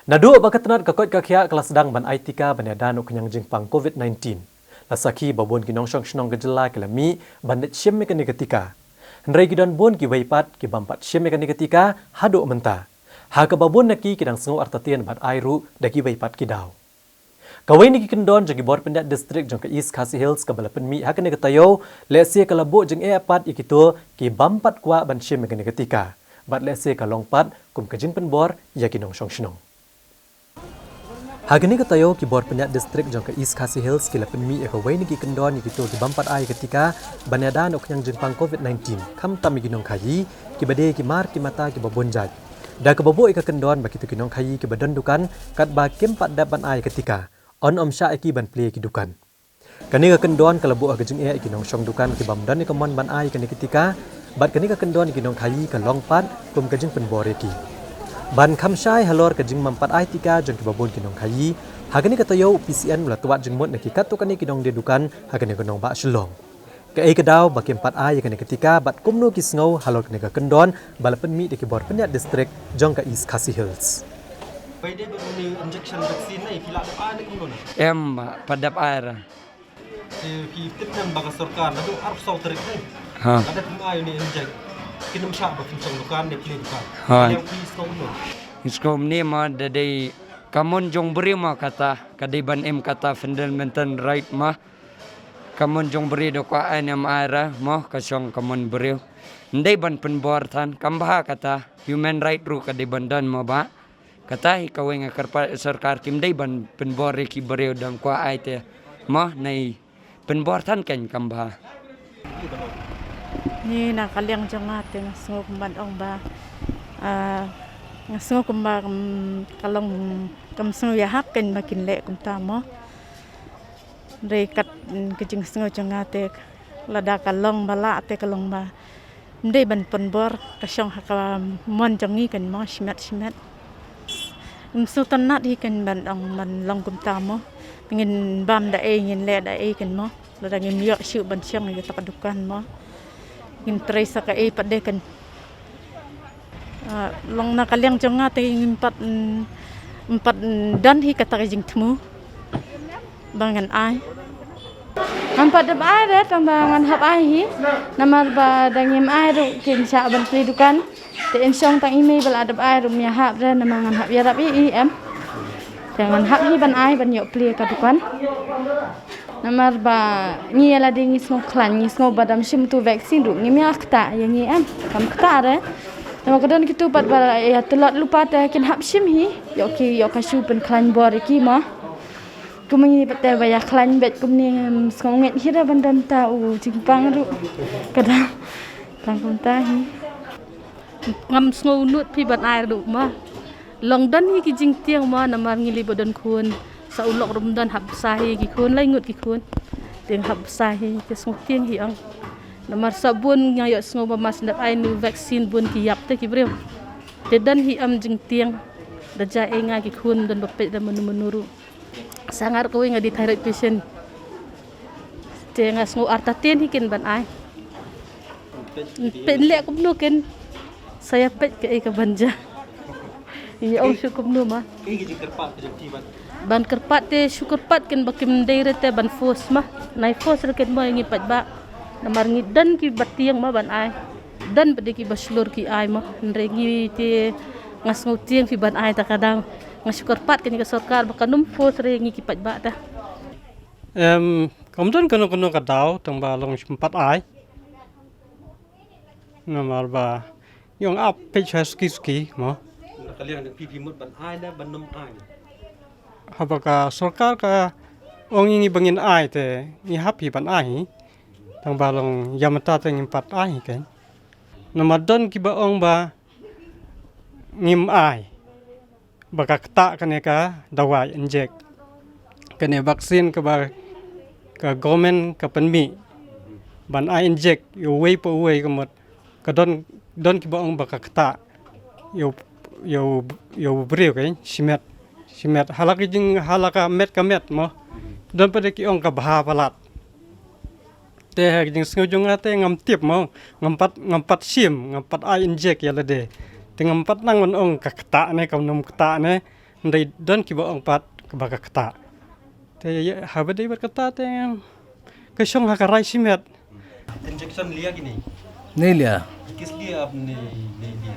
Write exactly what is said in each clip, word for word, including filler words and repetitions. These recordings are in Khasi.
Naduh ba ka tnat ka koit ka khiah ka la sdang ban ai tika ban ïada noh khñiang jingpang covid nineteen, la sakhi ba bun ki nongshong shnong ka jylla ki la mih ban leit shim ïa kane ka tika. Hynrei ki don bun kiwei pat ki bym pat shim ïa kane ka tika haduh mynta, ha kaba bun na ki ki dang sngew artatien ban ai ruh da kiwei pat ki daw. Kawei na ki kyndon jong ki bor pynïaid district jong ka East Khasi Hills kaba la pynmih ha kane ka taïew, lehse ka la buh jingeh pat ïa kito ki bym pat kwah ban shim ïa kane ka tika, bad lehse ka long pat kum ka jingpynbor ïa ki nongshong shnong. Ha kane ka taïew ki bor pynïaid district jong ka East Khasi Hills ki la pynmih ïa kawei na ki kyndon ïa kito ki bym pat ai ïa ka tika ban ïada noh khñiang jingpang covid nineteen, khamtam ïa ki nongkhaïi kiba dei ki mar ki mata kiba bun jait. Da kaba buh ïa ka kyndon ba kito ki nongkhaïi kiba don dukan katba kim pat dep ban ai ïa ka tika, yn ym shah ïa ki ban plie ïa ki dukan. Kane ka kyndon ka la buh ha ka jingeh ïa ki nongshong dukan ki bym don ïa ka mon ban ai ïa kane ka tika, bad kane ka kyndon ïa ki nongkhaïi ka long pat kum ka jingpynbor ïa ki. Ban kham shai halor ka jingbym pat ai tika jong kiba bun ki nongkhaïi, ha kane ka taïew u P C N u la twad jingmut na ki katto katne ki nongdie dukan ha kane ka nongbah Shillong. Kaei ka daw ba kim pat ai ïa kane ka tika bad kumno ki sngew halor kane ka kyndon ba la pynmih da ki bor pynïaid district jong ka East Khasi Hills. Bai dei ba une injection vaccine ne phi la dep ai ne kumno ne? Em, pat dep ai ra. Te phi tip ne em ba ka sorkar naduh arphew saw tarik ne? Ha. La dep ai une inject. Kin ym shah ba phin shong dukan ne plie dukan. Ha. Ïa phi sngew kumno? Sngew kumne ma da dei ka mon jong briew ma kata, ka dei ban em kata fundamental right ma. Ka mon jong briew da kwah ai ne em ai ra ma, ka shong ka mon briew. Ym dei ban pynbor than, kam bha kata, human right ruh ka dei ban don ma ba. Kata hi kawei nga kyrpad sorkar kim dei ban pynbor ïa ki briew dang kwah ai te. Mo nai pynbor than kan kam bha. Ni na ka liang jong nga te nga sngew kumban ong ba, ah, nga sngew kumba kam, ka long kam sngew ïahap kan ba kin leh kumta mo. Hynrei kat, mm, ka jingsngew jong nga te lada ka long ba lah te ka long ba ym dei ban pynbor, ka shong ha ka mon jong ngi kan mo shimet shimet. Ym sngewtynnat hi kan ban ong ban long kumta mo. Ngin bam da ei, ngin leh da ei kan mo. Lada ngim ïoh shuh ban shong ïa kata ka dukan mo, ngin trei sa kaei pat de kan. Ah, long na ka liang jong nga te ngim pat, mm, ngim pat, mm, don hi kata ka jingthmu ba ngan ai. Ngam pat dep ai re, tang ba ngan hap ai hi. Namar ba da ngim ai ruh kin shah ban plie dukan. Te in shong tang i mei ba la dep ai ruh ym ïahap re, namar ngan hap ïarap i, i em. Te ngan hap hi ban ai ban ïoh plie ka dukan. Namar ba ngi ïa lade ngi sngew khlaiñ, ngi sngew ba dam shim tu vaccine ruh ngim ïa ktah ïa ngi em, kam ktah re. Namar ka don kitu pat ba ïa tlot lypa te kin hap shim hi, ïoh ki, ïoh ka shu pynkhlaiñ bor ïa ki ma. Kum ngi pat te ba ïa khlaiñ beit kumne, em, sngew ngeit hi re ban don ta u jingpang ruh. Ka dang tang kumta hi. Ngam sngew nud phi ban ai ruh ma. Long don hi ki jingtieng ma, namar ngi lei ba don khun. Sa u lok rum don hap sa hi ki khun, lai ngut ki khun. Tieng hap sa hi, te sngew tieng hi ong. Namar sa bun nga ïoh sngew ba mas ndap ai nu vaccine bun ki ïap te ki briew. Te don hi am jingtieng. Da jai ei nga ki khun don ba peit da manu manu ruh. Sa nga ruh kawei nga dei thyroid patient. Te nga sngew artatien hi kin ban ai. Peit leh kumno kin. Sa ïa peit kaei ka ban jia. Ïa ong shu kumno ma. Ban kyrpad te shu kyrpad kin ba kim dei re te ban force ma. Nai force re kin mo ïa ngi paidbah. Namar ngi don ki ba tieng ma ban ai. Don pat de ki ba shlur ki ai ma. Hynrei ngi te nga sngew tieng phi ban ai ta ka dang. Nga shu kyrpad kane ka sorkar ba kan ym force re ngi ki paidbah ta. Em, kam don kano kano ka daw tang ba long shim pat ai. Namar ba ngi ong ap peit sha suki suki mo. Na ka liang da phi phi mut ban ai da ban ym ai. Haba ka sorkar ka ong ïa ngi ba ngin ai te ngi hap hi ban ai hi. Tang ba long ïa mynta te ngim pat ai hi kein. Namar don ki ba ong ba ngim ai. Ba ka ktah kane ka dawai injek. Kane vaccine kaba ka government ka pynmih ban ai injek ïa uwei pa uwei ka mut ka don, don kiba ong ba ka ktah ïa u, ïa u, ïa u briew ka shimet, shimet hala ka jing, hala ka met ka met mo. Don pat de ki ong ka bha palat. Te ha ka jingsngew jong nga te ngam tip mo, ngam pat, ngam pat shim, ngam pat ai injek ïa lade. Te ngam pat nang ban ong ka ktah ne, ka nym ktah ne. Ndai don kiba ong pat kaba ka kata. Te haba dei bad kata te ka shong ha ka rai shimet. Injection liya ki nahi? Nahi liya. किस लिए आपने नहीं लिया?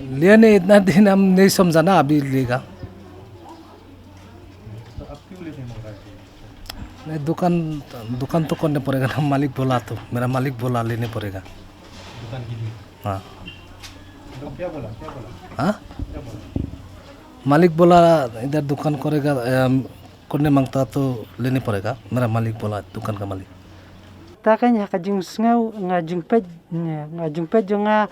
लिया नहीं, इतना दिन हम नहीं समझा ना, अभी लेगा। तो आप क्यों लेने मंगा रहे थे? नहीं, दुकान, दुकान तो करने पड़ेगा ना, मालिक बोला तो, मेरा मालिक बोला लेने पड़ेगा। दुकान के लिए? हाँ। तो क्या बोला, क्या बोला? हाँ? क्या बोला? मालिक बोला इधर दुकान करेगा, अम, करने मांगता तो लेने पड़ेगा, मेरा मालिक बोला, दुकान का मालिक। Ta kan ha ka jingsngew nga jingpeit, nga jingpeit jong nga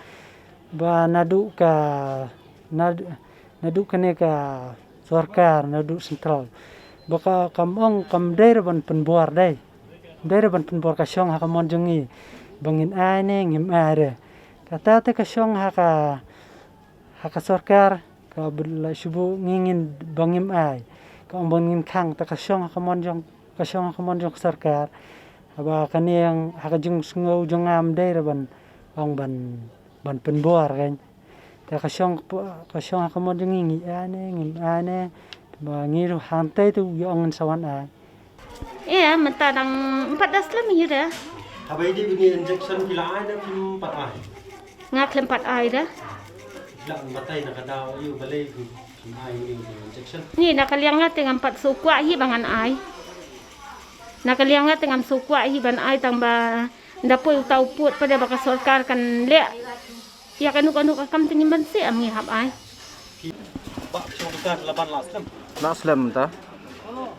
ba naduh ka, naduh, naduh kane ka sorkar, naduh central. Ba ka kam ong kam dei re ban pynbor dei. Dei re ban pynbor ka shong ha ka mon jong ngi. Ba ngin ai ne ngim ai re. Kata te ka shong ha ka, ha ka sorkar, ka bla shubu ngi ngin ba ngim ai. Ka ong ba ngin khang ta ka shong ha ka mon jong, ka shong ha ka mon jong ka sorkar. Haba kane ong ha ka jingsngew jong nga ym dei re ban, ong ban, ban pynbor kan. Ta ka shong, ka shong ha ka mon jong ngi, ngi ai ne, ngim ai ne. Ba ngi ruh hangtai tu ïa ong ngin sa wan ai. Ïa, mynta dang ym pat da slem hi re. Haba ïadei bad ine i injection phi la ai ne phim pat ai? Nga khlem pat ai re. Phi la batai na ka daw ïa u balei phim ai ine i injection? Ni na ka liang nga te ngam pat sngewkwah hi ba ngan ai. Na ka liang nga te ngam sngewkwah hi ban ai tang ba nda poi uta u pud pat de ba ka sorkar kan leh. Ïa kano kano ka kam te ngim banse am ngi hap ai. Ba shong dukan la ban la slem. La slem ta.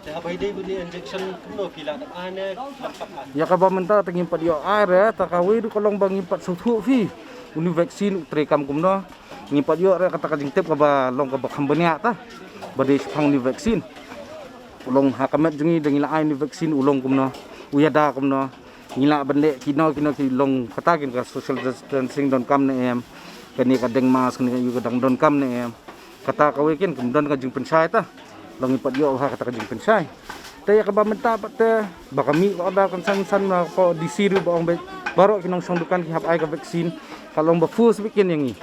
Te haba ïadei bad ine i injection kumno phi la dep ai ne la pat ai? Ïa kaba mynta te ngim pat ïoh ai re, ta kawei ruh ka long ba ngim pat sngewthuh phi. Une u vaccine u trei kam kumno. Ngim pat ïoh re kata ka jingtip kaba long kaba kham bniah ta. Ba dei shaphang une u vaccine. U long ha ka met jong ngi da ngi la ai une u vaccine u long kumno. U ïada kumno. Ngi lah ban leh kino kino ki long kata kin ka social distancing donkam ne em. Kane ka deng mask kane ka ïu ka dang donkam ne em. Kata kawei kin kam don ka jingpynshai ta. Long ngi pat ïoh ha kata ka jingpynshai. Te ïa kaba mynta pat te ba ka mih ka order kan san san na ka D C ruh ba ong beit baroh ki nongshong dukan ki hap ai ka vaccine. Ka long ba force beit kin ïa ngi.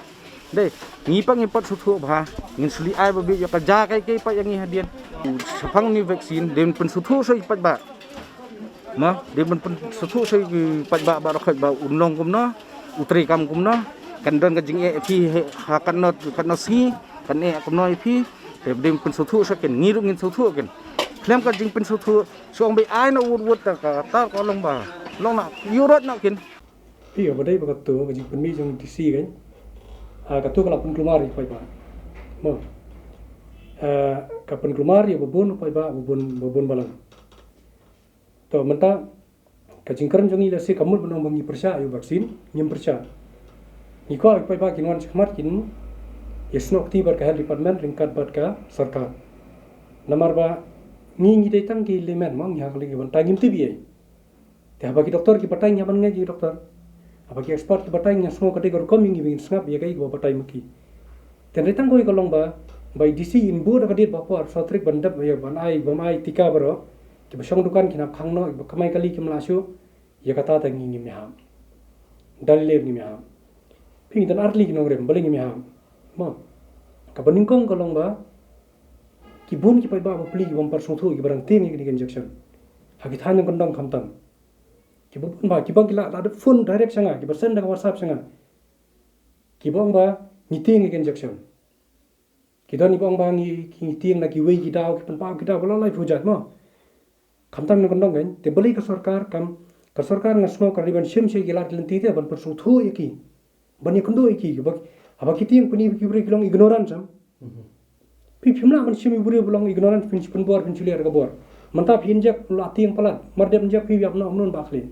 Dei, ngi pat ngim pat sngewthuh bha, ngin shu leit ai ba beit ïa ka ja kai kai pat ïa ngi hadien. Shaphang une u vaccine, dei ban pynsngewthuh sha ki paidbah. Mo, dei ban pynsngewthuh sha ki paidbah baroh khoit ba un long kumno, u trei kam kumno, kan don ka jingeh ïa phi ha katno katno sngi, kan eh kumno ïa phi, te dei ban pynsngewthuh sha kin, ngi ruh ngin sngewthuh kin. Khlem ka jingpynsngewthuh, shu ong beit ai noh wut wut ta ka, ta ka long ba, long na, ïuh rot noh kin. Phi, haba dei ba kato ka jingpynmih jong D C kan. Ha, kato ka la pynkulmar ïa u paidbah. Mo. Ha, ka pynkulmar ïa u babun u paidbah, babun, babun balang. To mynta ka jingkren jong ngi lehse ka mut ban ong ba ngi pyrshah ïa u vaccine, ngim pyrshah. Ngi kwah ïa u paidbah kin wan shakhmat kin ïasnoh kti bad ka health department ryngkat bad ka sorkar. Namar ba ngi ngi dei tang ki layman mo, ngi ha ka liang ki ban tai ngim tip ei. Te haba ki doktor ki batai ngi hap ban ngeit ïa ki doktor. Haba ki expert ki batai ngi sngew ka dei ka rukom ïa ngi ba ngin sngap ïa kaei kaba batai ma ki. Te hynrei tang kawei ka long ba, ba i D C in buh da ka date ba por saw tarik ban dep ïa ban ai, ban ai tika baroh. Kiba shong dukan kin hap khang noh, kiba kamai kali kim lah shuh. Ïa kata te ngi ngim ïahap. Da lei lei ngim ïahap. Phi ngi don ar tylli ki nongrim, balei ngim ïahap? Mo. Kaba nyngkong ka long ba ki bun ki paidbah bapli ki bym pat sngewthuh kiba dang tieng ïa kine ki injection. Ha ki thaiñ nongkyndong khamtam. Kiba bun ba, kiba ki la, la dep phone direct sha nga, kiba send da ka WhatsApp sha nga. Kiba ong ba ngi tieng ïa ki injection. Ki don kiba ong ba ngi, ngi tieng na kiwei ki daw, ki pynpaw ki daw, ba la laiphew jait mo. Khamtam nongkyndong kan, te balei ka sorkar kam, ka sorkar nga sngew ka dei ban shim sha ki lad ki lynti te ban pynsngewthuh ïa ki. Ban ïakynduh ïa ki, haba, haba ki tieng pyni ba ki briew ki long ignorant sam. Phi phim lah ban shim ïa u briew ba long ignorant phin shu pynbor phin shu leh da ka bor. Mynta phi injek la tieng palat, mar dep injek phi ïap noh mynno ba khlieh.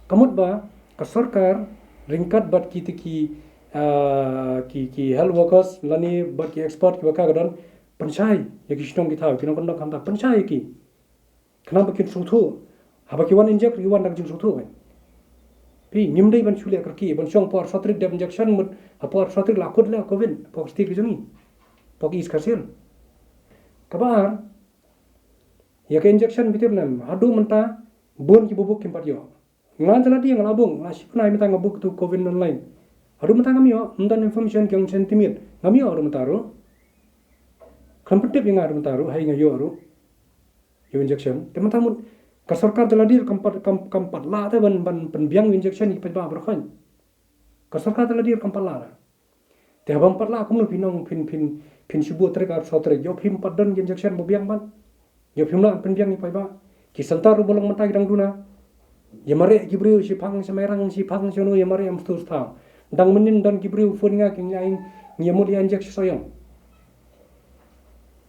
Ka mut ba ka sorkar ryngkat bad kita ki, ah, ki, ki health workers lane bad ki expert kiba ka ka don pynshai ïa ki shnong ki thaw, ki nongkyndong khamtam pynshai ïa ki. Khnang ba kin sngewthuh. Haba ki wan injek, ki wan da ka jingsngewthuh kan. Phi, ngim dei ban shu leh kyrkieh, ban shong por saw tarik dep injection mut, ha por saw tarik la kut leh covid, por state ka jong ngi. Por East Khasi Hills. Kaba ar, ïa ka injection phi tip ne em, haduh mynta, bun kiba book kim pat ïoh. Nga te la dei nga la book, nga shim na mynta nga book tu covid online. Haduh mynta ngam ïoh, ym don information ki ong send timit. Ngam ïoh haduh mynta ruh. Kan pyntip ïa nga ruh mynta ruh, hai nga ïoh ruh ïa u injection. Te mynta mut ka sorkar te la dei kam pat, kam, kam pat lah te ban, ban pynbiang u injection ïa ki paidbah baroh. Ka sorkar te la dei kam pat lah. Te haba ym pat lah kumno phin ong phin, phin, phin shu buh tarik arphew saw tarik. Ïoh phim pat don ki injection ba biang ban. Ïoh phim lah pynbiang ïa ki paidbah. Ki center ruh ba long mynta ki dang duna. Ïa mareh ki briew shiphang sha Mairang, shiphang shano, ïa mareh ym stu sta. Dang mynnin don ki briew phone nga ki ngi ai, ngi mut ïa injek sha Sohiong.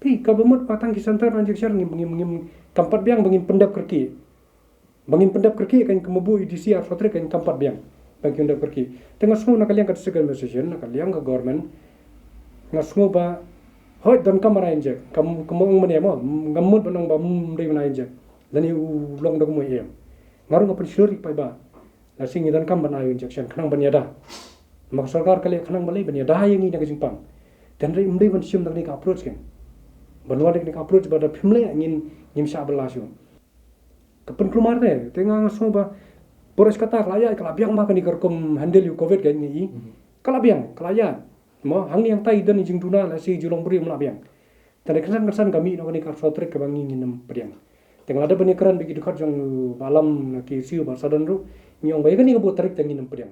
Phi, kaba mut ba tang ki center injection ngim, ngim, ngim, kam pat biang ba ngin pyndep kyrkieh. Ba ngin pyndep kyrkieh kan, ka mut ba i D C arphew saw tarik kan kam pat biang. Ba ngin pyndep kyrkieh. Te nga sngew na ka liang ka district administration, na ka liang ka government, nga sngew ba hooid donkam ban ai injek. Kam, kam ong mynne mo, ngam mut ban ong ba ym dei ban ai injek. Lane u long da kumno em. Nga ruh nga pynshlur ïa ki paidbah. Lashai ngi donkam ban ai u injection khnang ban ïada. Ma ka sorkar ka leh khnang balei, ban ïada ïa ngi na ka jingpang. Te hynrei ym dei ban shim da kane ka approach kan. Ban wan da kane ka approach ba da phim leh ngin, ngim shah bylla shuh. Ka pynkulmar te, te nga, nga sngew ba por shi katta ka la ïaid, ka la biang bha kane ka rukom handle ïa u covid kan, ngi i. Ka la biang, ka la ïaid. Mo, hangne hangtai don i jingduna, lashai jinglong briew ym lah biang. Te hynrei kynsan kynsan ka mih noh kane ka arphew saw tarik kaba ngi ngin ym pdiang. Te nga la dep ban ïakren bad ki dkhot jong u Bah Lam na K S U, Bah Sadon ruh, ngi ong ba ïa kane ka buh tarik te ngin ym pdiang.